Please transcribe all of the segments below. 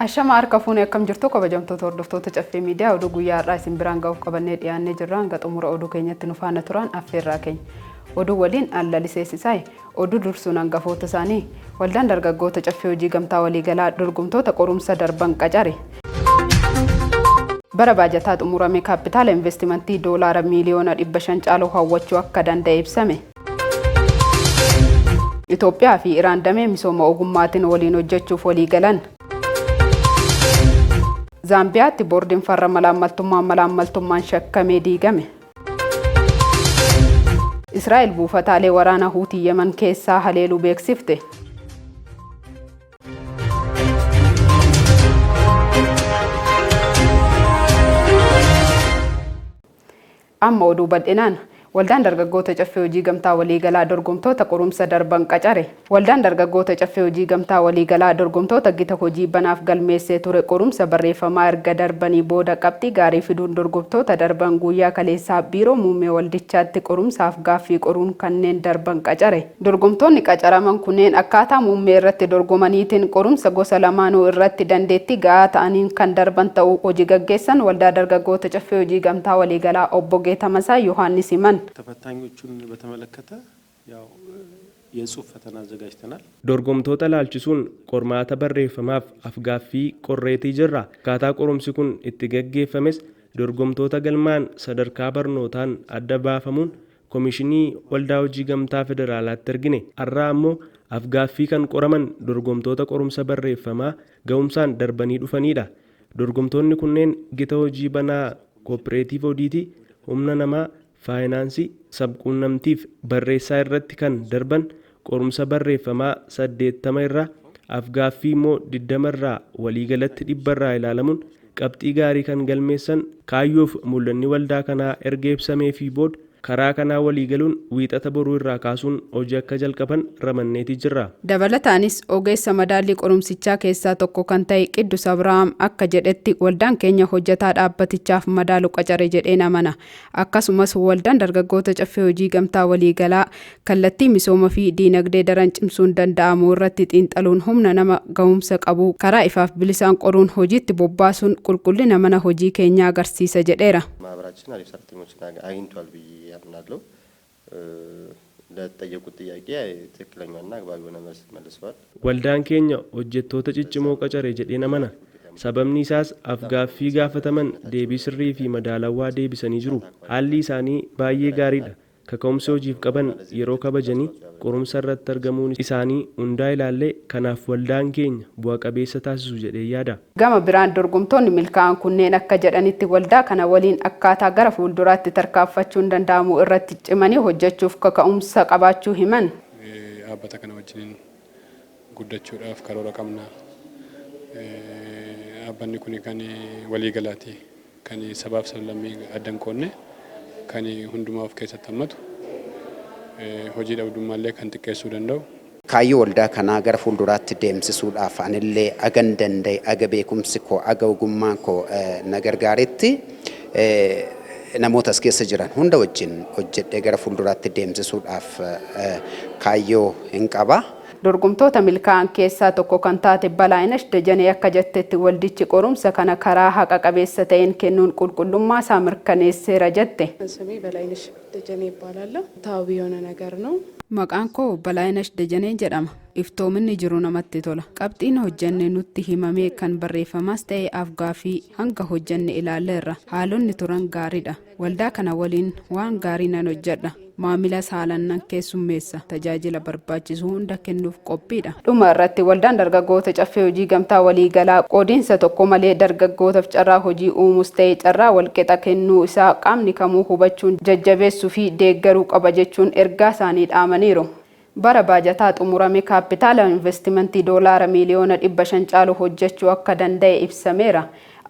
Ashama harka fuune, akkam jirtu kabajamtoota hordoftoota Caffee Miidiyaa? Oduu guyyaa har'aa isin biraan ga'uuf qabannee dhiyaannee jirra. Hanga xumura oduu keenyatti nu faana turan affeerraa keenya. Oduu waliin an Lalisee Sisaay. Oduu dursuun hangafoota isaanii. Waldaan dargaggoota Caffee Hojii Gamtaa Waliigalaa dorgomtoota qorumsa darban qacare. Bara baajataa xumurame kaappitaala investimentii doolaara miiliyoona 500 caalu hawwachuu akka danda'e ibsame. Itoophiyaa fi Iraan damee misooma ogummaatiin waliin hojjechuuf walii galan. Zaambiyaatti boordiin farra malaammaltummaa malaammaltummaan shakkamee diigame. Israa'el buufataalee waraanaa Huutii Yemen keessaa haleeluu beeksifte. Amma oduu bal'inaan. Waldaan dargaggoota Caffee Hojii Gamtaa Waliigalaa dorgomtoota qorumsa darban qacare. Waldaan dargaggoota Caffee Hojii Gamtaa Waliigalaa dorgomtoota gita hojii banaaf galmeessee ture qorumsa barreeffamaa erga darbanii booda qabxii gaarii fiduun dorgomtoota darban guyyaa kaleessaa Biiroo Muummee Waldichaatti qorumsaaf gaaffii qoruun kanneen darban qacare. Dorgomtoonni qacaraman kunneen akkaataa muummee irratti dorgomaniitiin qorumsa gosa lamaanuu irratti dandeettii ga'aa ta'aniin kan darban ta'uu hojii gaggeessan Waldaa Dargaggoota Caffee Hojii Gamtaa Waliigalaa Obbo Geetamasaa Yohaannis himan. ተፈታኞቹን በተመለከተ ያው የጽሁፍ ፈተና አዘጋጅተናል። Dorgomtoota ilaalchisuun qormaata barreeffamaaf afgaaffii qorreetii jirra. Akkaataa qorumsi kun itti gaggeeffames dorgomtoota galmaan sadarkaa barnootaan adda baafamuun Komishinii Waldaa Hojii Gamtaa Federaalaatti ergine. Har'a ammoo afgaaffii kan qoraman dorgomtoota qorumsa barreeffamaa ga'umsaan darbanii dhufanidha. Dorgomtoonni kunneen gita hojii banaa kooppireetiiv odiitii, humna namaa, faayinaansii, sabquunnamtiif barreessaa irratti kan darban qorumsa barreeffamaa 80 irraa, afgaaffii immoo 20 irraa, waliigalatti 100 irraa ilaalamuun qabxii gaarii kan galmeessan, kaayyoof mul'anni waldaa kanaa erga ibsameefii booda karaa kanaa waliigaluun Wiixata boruu irraa kaasuun hojii akka jalqaban ramanneetii jirra. Dabalataanis ogeessa madaallii qorumsichaa keessaa tokko kan ta'e Qiddus Abrahaam akka jedhetti, waldaan keenya hojjetaa dhaabbatichaaf madaalu qacare jedheen amana. Akkasumas Waldaan Dargaggoota Caffee Hojii Gamtaa Waliigalaa kallattii misooma fi diinagdee daran cimsuun danda'amu irratti xiinxaluun humna nama gahumsa qabu karaa ifaaf bilisaan qoruun hojiitti bobbaasuun qulqullina mana hojii keenyaa agarsiisa jedheera. ማህበራችን አሪፍ ሰራተኞችን አግኝቷል ብዬ አምናለሁ። ለተጠየቁት ጥያቄ ትክክለኛና አግባብ የሆነ መልስ መልሰዋል። Waldaan keenya hojjettoota ciccimoo qacare jedheen amana. Sababni isaas afgaaffii gaafataman deebii sirrii fi madaalawaa deebisanii jiru. Haalli isaanii baay'ee gaariidha. Kaka'umsa hojiif qaban, yeroo kabajanii qorumsa irratti argamuun isaanii hundaa ilaallee kanaaf waldaan keenya bu'a qabeessa taasisu jedhee yaada. Gama biraan dorgomtoonni milkaa'an kunneen akka jedhanitti, waldaa kana waliin akkaataa gara fuulduraatti tarkaanfachuun danda'amu irratti cimanii hojjechuuf kaka'umsa qabaachuu himan. Dhaabbata kana wajjiniin guddachuudhaaf karoora qabna. Dhaabbanni kun kan waliigalaati. Kan sabaaf sablammii adda hin qoodne, kan hundumaa of keessatti hammatu, hojii dhabdummaallee kan xiqqeessuu danda'u. Kaayyoo waldaa kanaa gara fuulduraatti deemsisuudhaaf anillee agan danda'e, aga beekumsi koo, aga ogummaan koo na gargaaretti, namoota as keessa jiran hunda wajjin hojjedhee gara fuulduraatti deemsisuudhaaf kaayyoo hin qaba. Dorgomtoota milkaa'an keessaa tokko kan taate Balaayinesh Dajanee akka jettetti, waldichi qorumsa kana karaa haqa qabeessa ta'een kennuun qulqullummaa isaa mirkaneesseera jette. ስሜ በላይነሽ ደጀኔ ይባላለሁ። ታዊ የሆነ ነገር ነው። Maqaan koo Balaayinesh Dajanee jedhama. Iftoominni jiru namatti tola. Qabxiin hojjenne nutti himamee kan barreeffamaas ta'e afgaaffii hanga hojjenne ilaalleerra. Haalonni turan gaariidha. Waldaa kana waliin waan gaarii nan hojjedha. Maamila saalaan nan keessummeessa. Tajaajila barbaachisu hunda kennuuf qophiidha. Dhuma irratti Waldaan Dargaggoota Caffee Hojii Gamtaa Waliigalaa qoodiinsa tokko malee dargaggootaaf carraa hojii uumuus ta'e carraa walqixa kennuu isaa qaamni kamuu hubachuun jajjabeessuu fi deeggaruu qaba jechuun ergaa isaanii dhaamaniiru. Bara baajataa xumurame kaappitaala investimentii doolaara miiliyoona 500 caalu hojjechuu akka danda'e ibsameera.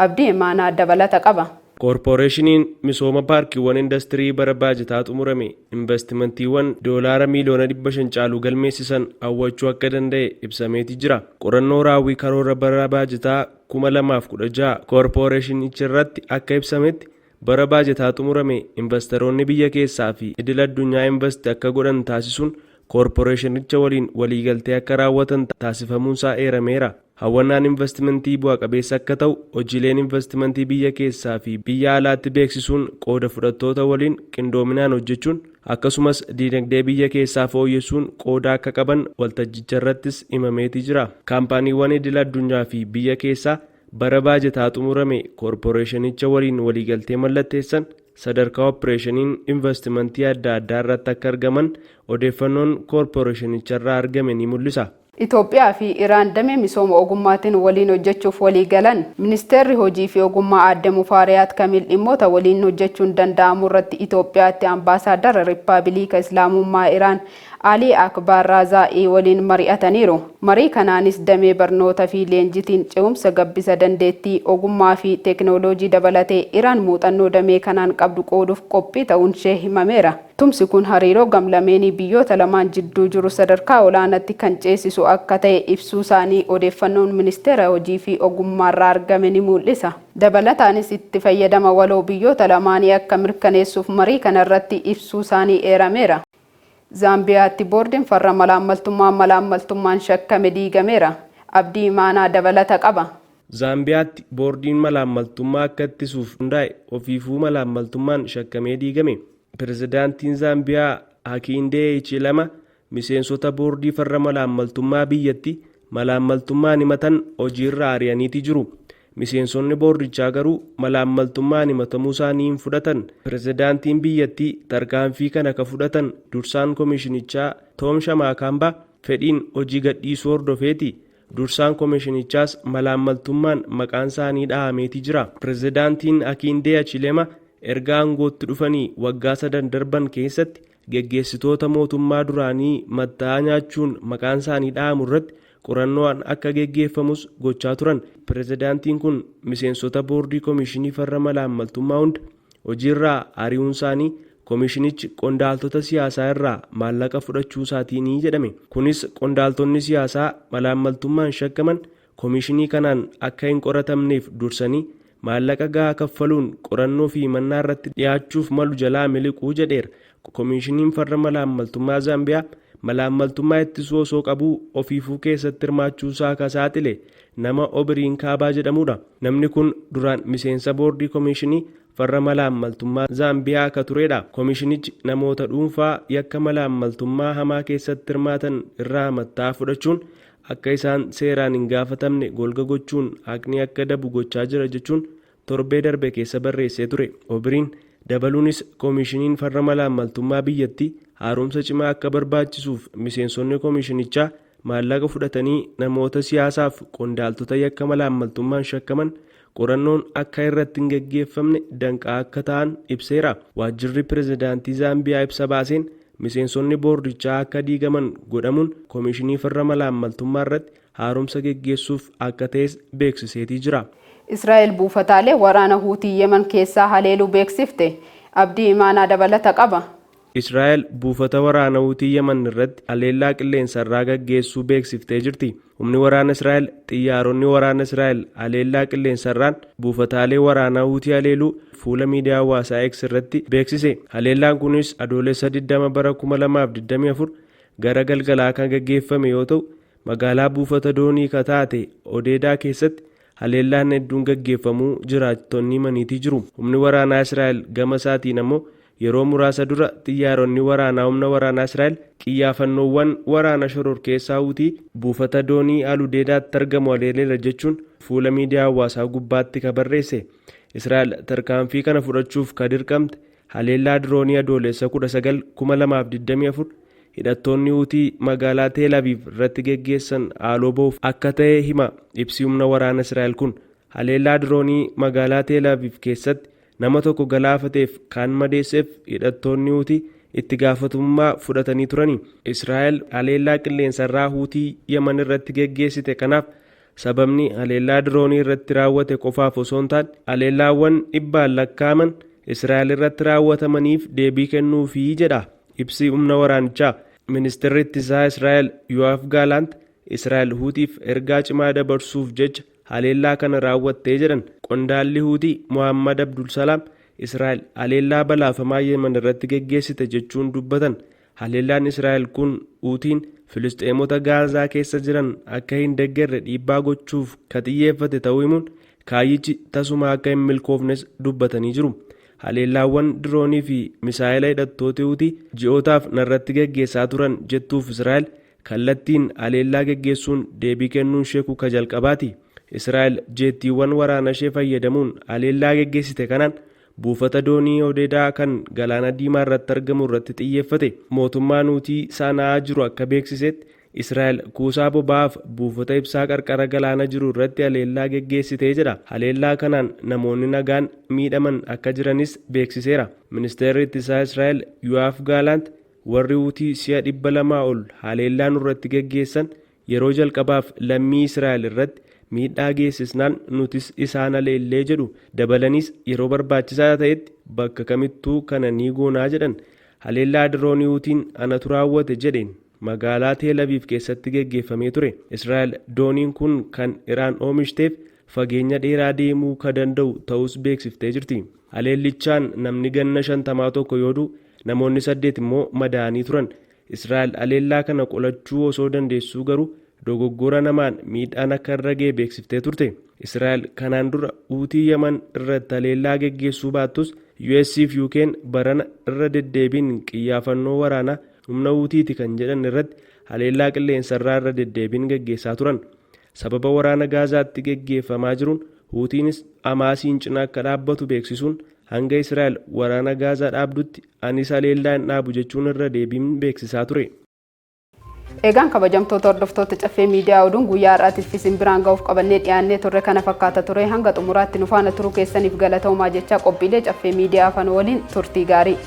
Abdii Imaanaa dabalata qaba. Koorporeeshiniin misooma paarkiiwwan industirii bara baajataa xumurame investimentiiwwan doolaara miiliyoona 500 caalu galmeessisan hawwachuu akka danda'e ibsameeti jira. Qorannoo raawwii karoora bara baajataa 2016 koorporeeshinicha irratti akka ibsametti, bara baajataa xumurame investoroonni biyya keessaa fi idil addunyaa invest akka godhan taasisuun koorporeeshinicha waliin waliigaltee akka raawwatan taasifamuunsaa eerameera. Hawwannaan investimentii bu'a qabeessa akka ta'u hojiileen investimentii biyya keessaa fi biyya alaatti beeksisuun qooda fudhattoota waliin qindoominaan hojjechuun akkasumas diinagdee biyya keessaa fooyyessuun qooda akka qaban waltajjicha irrattis himameetii jira. Kaampaaniiwwan idil addunyaa fi biyya keessaa bara baajataa xumurame koorporeeshinicha waliin waliigaltee mallatteessan sadarkaa opereeshiniin investimentii adda addaa irratti akka argaman odeeffannoon koorporeeshinicharraa argame ni mul'isa. Itoophiyaa fi Iraan damee misooma ogummaatiin waliin hojjechuuf walii galan. Ministeerri Hojii fi Ogummaa Aadde Mufaariyaat Kamiil dhimmoota waliin hojjechuun danda'amu irratti Itoophiyaatti ambaasaaddara Riippaabilika Islaamummaa Iraan Alii Akbar Razaa'ii waliin mari'ataniiru. Marii kanaanis damee barnoota fi leenjitiin ce'umsa gabbisa dandeettii ogummaa fi teekinooloojii dabalatee Iraan muuxannoo damee kanaan qabdu qooduuf qophii ta'uun ishee himameera. Tumsi kun hariiroo gamlameenii biyyoota lamaan jidduu jiru sadarkaa olaanaatti kan ceesisu akka ta'e ibsuu isaanii odeeffannoon ministeera hojii fi ogummaarraa argame ni mul'isa. Dabalataanis itti fayyadama waloo biyyoota lamaanii akka mirkaneessuuf marii kanarratti ibsuu isaanii eerameera. Zaambiyaatti boordiin farra malaammaltummaa malaammaltummaan shakkame diigameera. Abdii Imaanaa dabalata qaba. Zaambiyaatti boordiin malaammaltummaa akka ittisuuf hundaa'e ofiifuu malaammaltummaan shakkamee diigame. Pirezidaantiin Zaambiyaa Hakiindee Hichilema miseensota boordii farra malaammaltummaa biyyatti malaammaltummaan himatan hojiirra ari'aniiti jiru. Miseensonni boordichaa garuu malaammaltummaan himatamuu isaanii hin fudhatan. Pirezidaantiin biyyattii tarkaanfii kana ka fudhatan dursaan komishinichaa Toom Shamaakaambaa fedhiin hojii gadhiisuu hordofeeti. Dursaan komishinichaas malaammaltummaan maqaan isaanii dhahameeti jira. Pirezidaantiin Hakiindee Hichilema erga aangootti dhufanii waggaa sadan darban keessatti geggeessitoota mootummaa duraanii matta'aa nyaachuun maqaan isaanii dhahamu irratti qorannoon akka geggeeffamus gochaa turan. Pirezidaantiin kun miseensota boordii komishinii farra malaammaltummaa hunda hojiirraa ari'uun isaanii komishinichi qondaaltota siyaasaa irraa maallaqa fudhachuu isaatiini jedhame. Kunis qondaaltonni siyaasaa malaammaltummaan shakkaman komishinii kanaan akka hin qoratamneef dursanii maallaqa gahaa kaffaluun qorannoo fi himannaa irratti dhiyaachuuf malu jalaa miliquu jedheera. Komishiniin farra malaammaltummaa Zaambiyaa malaammaltummaa ittisuu osoo qabuu ofiifuu keessatti hirmaachuu isaa akka saaxile nama Obiriin Kaabaa jedhamudha. Namni kun duraan miseensa boordii komishinii farra malaammaltummaa Zaambiyaa akka turedha. Komishinichi namoota dhuunfaa yakka malaammaltummaa hamaa keessatti hirmaatan irraa matta'aa fudhachuun akka isaan seeraan hin gaafatamne golga gochuun haqni akka dabu gochaa jira jechuun torbee darbe keessa barreessee ture. Obiriin dabaluunis komishiniin farra malaammaltummaa biyyattii haaromsa cimaa akka barbaachisuuf miseensonni komishinichaa maallaqa fudhatanii namoota siyaasaaf qondaaltota yakka malaammaltummaan shakkaman qorannoon akka irratti hin geggeeffamne danqaa akka ta'an ibseera. Waajjirri pirezidaantii Zaambiyaa ibsa baaseen miseensonni boordichaa akka diigaman godhamuun komishinii farra malaammaltummaa irratti haaromsa geggeessuuf akka ta'es beeksiseetii jira. Israa'el buufataalee waraana Huutii Yemen keessaa haleeluu beeksifte. Abdii Imaanaa dabalata qaba. Israa'el buufata waraana Huutii Yemen irratti haleellaa qilleensarraa gaggeessuu beeksiftee jirti. Humni waraana Israa'el xiyyaaronni waraana Israa'el haleellaa qilleensarraan buufataalee waraanaa Huutii haleeluu fuula miidiyaa hawaasaa X irratti beeksise. Haleellaan kunis Adoolessa 20 bara 2024 gara galgalaa kan gaggeeffame yoo ta'u, magaalaa buufata doonii ka taate Odeedaa keessatti haleellaan hedduun gaggeeffamuu jiraattonni himaniitii jiru. Humni waraanaa Israa'el gama isaatiin ammoo yeroo muraasa dura xiyyaaronni waraanaa humna waraanaa Israa'el qiyyaafannoowwan waraana shororkeessaa Huutii buufata doonii Aludeedaatti argamu haleeleera jechuun fuula miidiyaa hawaasaa gubbaatti ka barreesse. Israa'el tarkaanfii kana fudhachuuf ka dirqamte haleellaa diroonii Adoolessa 19 2024 hidhattoonni Huutii magaalaa Teel Aviv irratti geggeessan haaloo ba'uuf akka ta'e hima ibsi humna waraana Israa'el kun. Haleellaa diroonii magaalaa Teel Aviv keessatti nama tokko galaafateef kaan madeesseef hidhattoonni Huutii itti gaafatamummaa fudhatanii turani. Israa'el haleellaa qilleensarraa Huutii Yemen irratti geggeessite kanaaf sababni haleellaa diroonii irratti raawwate qofaaf osoo hin taane haleellaawwan dhibbaan lakkaa'aman Israa'el irratti raawwatamaniif deebii kennuufii jedha ibsi humna waraanichaa. Ministeerri ittisaa Israa'el Yo'aaf Gaalaant Israa'el Huutiif ergaa cimaa dabarsuuf jecha haleellaa kana raawwattee jedhan. Qondaalli Huutii Mohammad Abdulsalaam Israa'el haleellaa balaafamaa Yemen irratti geggeessite jechuun dubbatan. Haleellaan Israa'el kun Huutiin Filisxeemota Gaazaa keessa jiran akka hin deggerre dhiibbaa gochuuf ka xiyyeeffate ta'uu himuun kaayyichi tasuma akka hin milkoofnes dubbatanii jiru. Haleellaawwan diroonii fi misaa'ila hidhattoota Huutii ji'ootaaf narratti geggeessaa turan jettuuf Israa'el kallattiin haleellaa geggeessuun deebii kennuun ishee ka jalqabaati. Israa'el jeettiiwwan waraana ishee fayyadamuun haleellaa geggeessite kanaan buufata doonii Odeedaa kan galaana diimaa irratti argamu irratti xiyyeeffate. Mootummaan Huutii Sana'aa jiru akka beeksisetti Israa'el kuusaa boba'aaf buufata ibsaa qarqara galaana jiru irratti haleellaa geggeessitee jedha. Haleellaa kanaan namoonni nagaan miidhaman akka jiranis beeksiseera. Ministeerri ittisaa Israa'el Yo'aaf Gaalaant warri Huutii si'a 200 ol haleellaa nurratti geggeessan yeroo jalqabaaf lammii Israa'el irratti miidhaa geessisnaan nutis isaan haleellee jedhu. Dabalaniis yeroo barbaachisaa ta'etti bakka kamittuu kana ni goonaa jedhan. Haleellaa diroonii Huutiin anatu raawwate jedheen magaalaa Teel Aviv keessatti geggeeffamee ture. Israa'el dooniin kun kan Iraan oomishiteef fageenya dheeraa deemuu ka danda'u ta'us beeksiftee jirti. Haleellichaan namni ganna 50 tokko yoo du'u namoonni 8 immoo madaa'anii turan. Israa'el haleellaa kana qolachuu osoo dandeessuu garuu dogoggora namaan miidhaan akka irra ga'e beeksiftee turte. Israa'el kanaan dura Huutii Yaman irratti haleellaa geggeessuu baattus US fi UK'n barana irra deddeebiin qiyyaafannoo waraanaa humna Huutiiti kan jedhan irratti haleellaa qilleensarraa irra deddeebiin geggeessaa turan. Sababa waraana Gaazaatti geggeeffamaa jiruun Huutiinis Hamaasiin cina akka dhaabbatu beeksisuun hanga Israa'el waraana Gaazaa dhaabdutti anis haleellaa hin dhaabu jechuun irra deebiin beeksisaa ture. Eegaan kabajamtoota hordoftoota Caffee Miidiyaa, oduun guyyaa har'aatiif isin biraan ga'uuf qabannee dhiyaannee turre kana fakkaata ture. Hanga xumuraatti nu faana turuu keessaniif galatoomaa jecha qophiilee Caffee Miidiyaa afaan waliin turtii gaarii.